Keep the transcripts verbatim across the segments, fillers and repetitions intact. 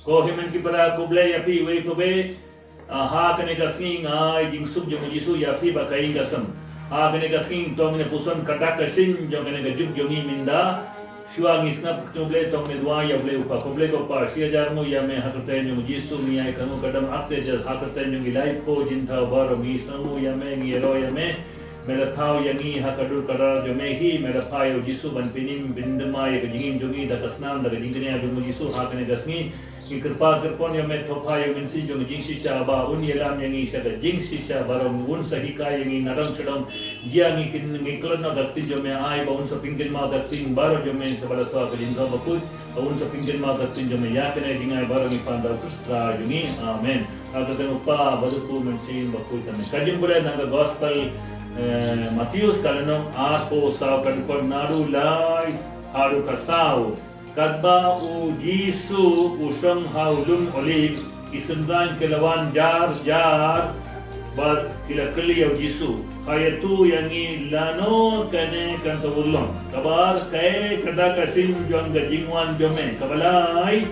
Ko hynmen ki para, khublei ïa phi iwei pa iwei. Ah, ha kane ka sngi nga ai jingsuk jong u Jisu ïa phi bad ka ïing ka sem. Ha kane ka sngi to ngin ïa puson ka dak ka shin jong kane ka juk jong ngi mynta. Shuwa ngi sngap ka ktien Blei to ngin ïa duwai ïa u Blei u Kpa. Khublei ko Pa, shi hajar nguh ïa me ha ka kyrteng jong u Jisu ngi ai ka nguh ka dam, akte ja ha ka kyrteng jong i lai phew jingthaw baroh ngi sngewnguh ïa me, ngi ïaroh ïa me. Me la thaw ïa ngi ha ka dur ka rar jong me hi, me la phah ïa u Jisu ban pynim pyndem ïa ka jingim jong ngi da ka snam da ka jingkñia jong u Jisu ha kane ka sngi. Ngi kyrpad kyrpon ïa me, thoh ïa u Mynsiem jong ka jingshisha ba un ïalam ïa ngi sha ka jingshisha baroh, un sa hikai ïa ngi nadong shadong. Jia ngi kin ngi khlad na ka ktien jong me, ai ba un sa pynkynmaw ka ktien baroh jong me kaba la thoh ka jingthoh bakhuid. Ba un sa pynkynmaw ka ktien jong me. Ïa kane jingai baroh ngi pan da u Khrist Trai jong ngi. Amen. Ha ka kyrteng u Kpa bad u Khun Mynsiem Bakhuid. Amen. Ka jingpule na ka gospel, eh, Mathaios ka lynnong arphew saw, ka dkhot naduh lai haduh ka saw. Katba u Jisu u shong ha u lum Oliv, ki synran ki la wan jar jar bad ki la kylli ïa u Jisu, "Kha ïathuh ïa ngi lano kane kan sa urlong? Kaba ar, kaei ka dak ka shin jong ka jingwan jong me? Kaba lai,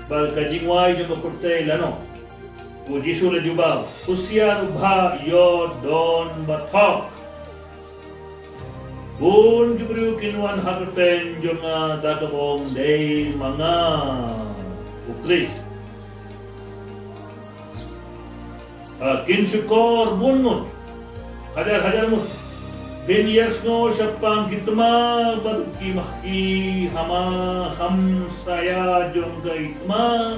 bad ka jingwai jong ka pyrthei lano?" U Jisu la jubab, "Husiar, u bhah ïoh don ba thok. Bun ki briew kin wan ha ka kyrteng jong nga da kaba ong, 'Dei ma nga u Khrist.' Ha kin shukor bun ngut, hajar hajar ngut. Phin ïasngew shaphang ki tma bad ki mah ki hama hamsaïa jong ki tma.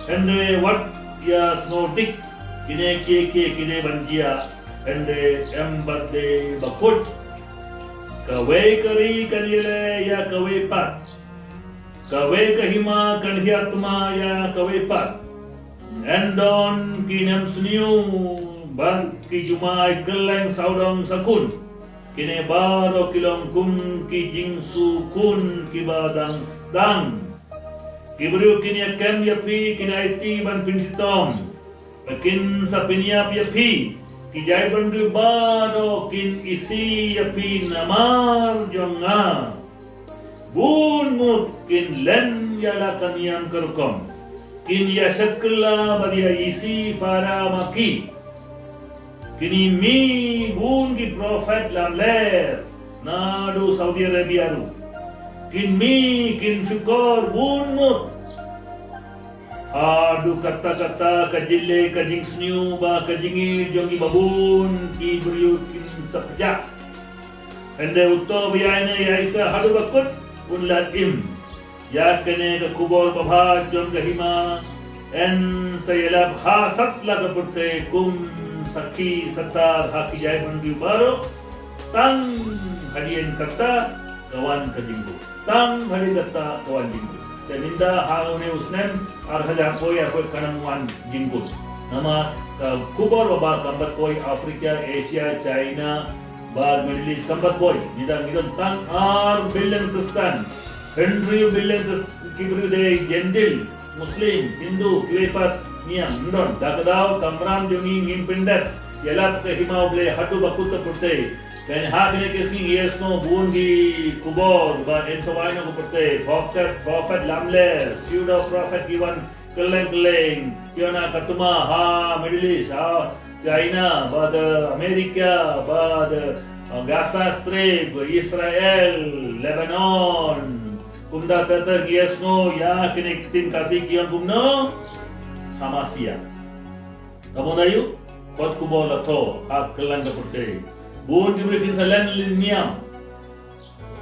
Hynrei wat ïasngew dik, kine kiei kiei ki dei ban jia, hynrei em bad dei bakhuid. Kawei ka ri kan ïaleh ïa kawei pat, kawei ka hima kan hiar tma ïa kawei pat. Yn don ki nemsniew bad ki jumai kylleng sawdong sakhun. Kine baroh ki long kum ki jingsukhun kiba dang sdang. Ki briew kin ïakem ïa phi, kin aiti ban pynshitom. Kin sa pynïap ïa phi. Ki jaitbynriew baroh kin isih ïa phi namar jong nga. Bun ngut kin len ïa la ka niam ka rukom. Kin ïa shet kylla bad ïa isih para ma ki. Kin mih bun ki prophet lamler naduh Saudi Arabia ruh. Kin mih, kin shukor bun ngut. Haduh katta katta ka jyllei ka jingsniew bad ka jingïeit jong ki babun ki briew kin sa pjah. Hynrei uto uba ïaineh ïa Isa haduh ba kut un lad im. Ïa kane ka khubor babha jong ka hima yn sa ïalap ha satlak ka pyrthei kum sakhi satar ha ki jaitbynriew baroh. Tang hadien kata ka wan ka jingkut. Tang hadien kata ka wan jingkut. Te mynta ha une u snem ar hajar koi ar koi ka nang wan jingkut. Namar ka khubor babha kam pat poi Africa, Asia, China bad Middle East, kam pat poi. Ngi dang ngi don tang ar billion Khristan. Hynriew billion Khris-, ki briew dei Gentile, Muslim, Hindu, kiwei pat niam, ym don. Da ka daw kamram jong ngi ngim pyndep ïalap ka hima U Blei haduh ba kut ka pyrthei. Kane ha kane ka sngi ngi ïasngew bun ki khubor ba yn sa wai noh ka pyrthei. Prophet, prophet lamler, pseudo prophet ki wan kylleng kylleng, ki wan na ka tma ha Middle East, ha China, bad America, bad, uh, Gaza Strip, Israel, Lebanon. Kumta ter ter ngi ïasngew ïa kine ki ktien Khasi ki ong kumno? Hamas ïa. Ka bun aïu? Kot khubor la thoh ha kylleng ka pyrthei. Bun ki briew kin sa len lynniam.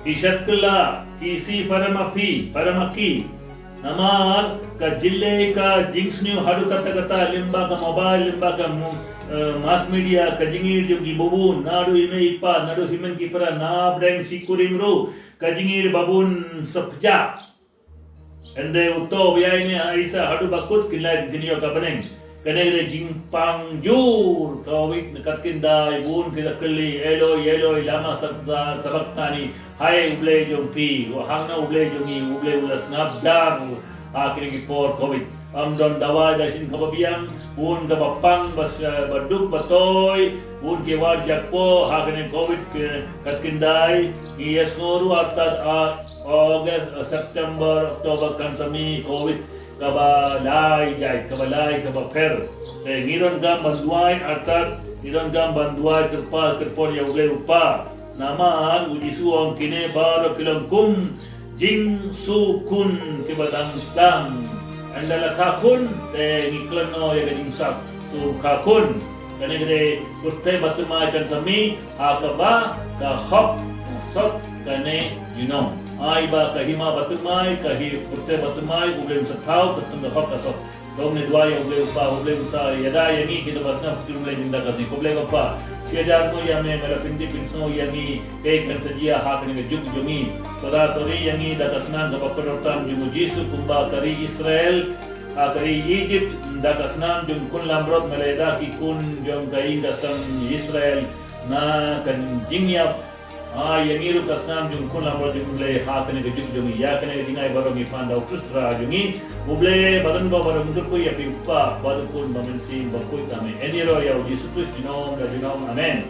Ki shet kylla, ki isih para ma phi, para ma ki. Namar ka jyllei ka jingsniew haduh katta katta lyngba ka mobile, lyngba ka mu-, eh, mass media, ka jingïeit jong ki babun, naduh i mei i pa, naduh hynmen ki para, na pdeng shi kurim ruh, ka jingïeit babun sa pjah. Hynrei uto uba ïaineh ïa Isa haduh ba kut kin lait kin ïoh ka bneng. Kane ka dei jingpang jur, ka wit na kat kin dei bun ki da kylli, Eloi, Eloi, lama sabakta-, sabakhtani. Hai U Blei jong phi, u hangno U Blei jong ngi, U Blei u la sngap jar ha kine ki por covid. Ym don dawai da shin kaba biang, bun kaba pang, ba s-, ba duk, ba toi, bun ki wad jakpoh ha kine covid ki kat kin dei. Ngi ïasngew ruh artat a August, uh, September, October kan sa mih covid. kaba lai jait, kaba lai, kaba pher. Te ngi donkam ban duwai artat, ngi donkam ban duwai kyrpad kyrpon ïa U Blei U Kpa. Namar U Jisu u ong kine baroh ki long kum jingsuk khun kiba dang sdang. Ynda la kha khun, te ngi khlem noh ïa ka jingsuk khun. Kane ka dei pyrthei bathymmai kan sa mih ha kaba ka hok, ka sot, kane junom. Ai ba ka hima bathymmai, ka hi pyrthei bathymmai, U Blei un sa thaw, katkum ka hok ka sot. Dom ne duwai ïa U Blei U Kpa, U Blei un sa ïada ïa ngi kita ba sngap kyrkhu ïa ngi mynta ka sngi. Khublei ko Kpa. Shi hajar nguh ïa me, me la pyntip pynsngew ïa ngi kaei kan sa jia ha kane ka juk jong ngi. Khuda to ri ïa ngi da ka snam kaba kordor tam jong U Jisu kumba ka ri Israel ha ka ri Egypt, da ka snam jong khun langbrot me la ïada ki khun jong ka ïing ka sem Israel na ka jingïap. Ai ïa ngi ruh ka snam jong khun langbrot jong U Blei ha kane ka juk jong ngi, ïa kane ka jingai baroh ngi pan da U Khrist Trai jong ngi. U Blei ba don bor ba don kyrkhu ïa phi U Kpa, Kpa, U Khun, U Mynsiem Bakhuid. Amen. Yn ïaroh ïa U Jisu Khrist junom la junom. Amen.